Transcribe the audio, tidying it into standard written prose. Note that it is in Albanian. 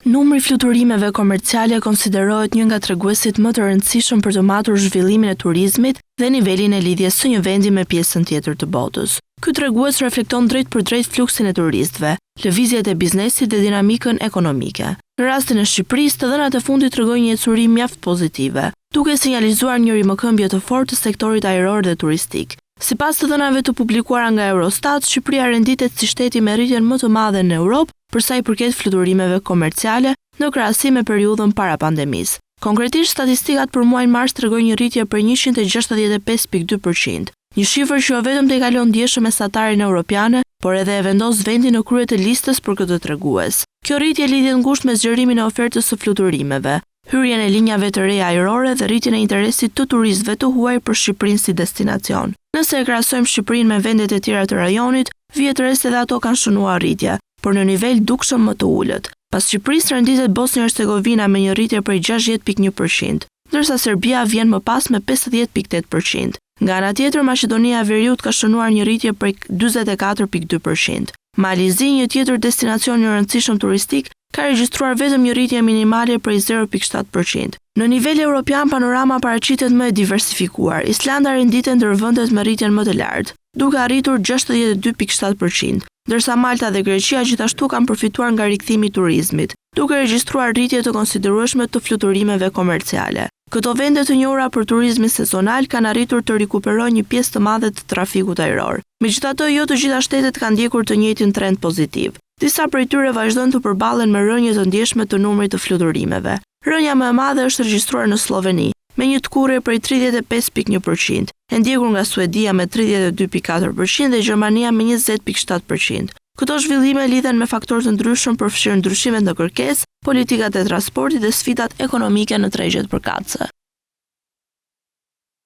Numri i fluturimeve komerciale konsiderohet një nga treguesit më të rëndësishëm për të matur zhvillimin e turizmit dhe nivelin e lidhjes së një vendi me pjesën tjetër të botës. Ky tregues reflekton drejtpërdrejt fluksin e turistëve, lëvizjet e biznesit dhe dinamikën ekonomike. Në rastin e Shqipërisë, të dhënat e fundit tregojnë një ecuri mjaft pozitive, duke sinjalizuar një rimëkëmbje të fortë të sektorit ajror dhe turistik. Sipas të dhënave të publikuara nga Eurostat, Shqipëria renditet si shteti me rritjen më të madhe në Europë për sa i përket fluturimeve komerciale në krahasim me periudhën para pandemisë. Konkretisht, statistikat për muajin mars tregojnë një rritje prej 165,2 për qind, një shifër që jo vetëm tejkalon ndjeshëm mesataren europiane, por edhe e vendos vendin në krye të listës për këtë tregues. Kjo rritje lidhet ngushtë me zgjerimin e ofertës së fluturimeve, hyrjen e linjave të reja ajrore dhe rritjen e interesit të turistëve të huaj për Shqipërinë si destinacion. Nëse e krahasojmë Shqipërinë me vendet e tjera të rajonit, vihet re se edhe ato kanë shënuar rritje, por në nivel dukshëm më të ulët. Pas Shqipërisë renditet Bosnjë-Hercegovina me një rritje prej 60.1%, ndërsa Serbia vjen më pas me 50.8%. Nga ana tjetër, Maqedonia e Veriut ka shënuar një rritje prej 44.2%. Mali i Zi, një tjetër destinacion i rëndësishëm turistik, ka regjistruar vetëm një rritje minimale prej 0.7%. Në nivel europian, panorama paraqitet më e diversifikuar. Islanda renditet ndër vendet me rritjen më të lartë, duke arritur 62.7%, ndërsa Malta dhe Greqia gjithashtu kanë përfituar nga rikthimi i turizmit, duke regjistruar rritje të konsiderueshme të fluturimeve komerciale. Këto vende të njohura për turizmin sezonal kanë arritur të rikuperojnë një pjesë të madhe të trafikut ajror. Megjithatë, jo të gjitha shtetet kanë ndjekur të njëjtin trend pozitiv. Disa prej tyre vazhdojnë të përballen me rënie të ndjeshme të numrit të fluturimeve. Rënia më e madhe është regjistruar në Slloveni, me një tkurrje prej 35.1%, e ndjekur nga Suedia me 32.4% dhe Gjermania me 20.7%. Këto zhvillime lidhen me faktorë të ndryshëm përfshirë ndryshimet në kërkesë, politikat e transportit dhe sfidat ekonomike në tregjet përkatëse.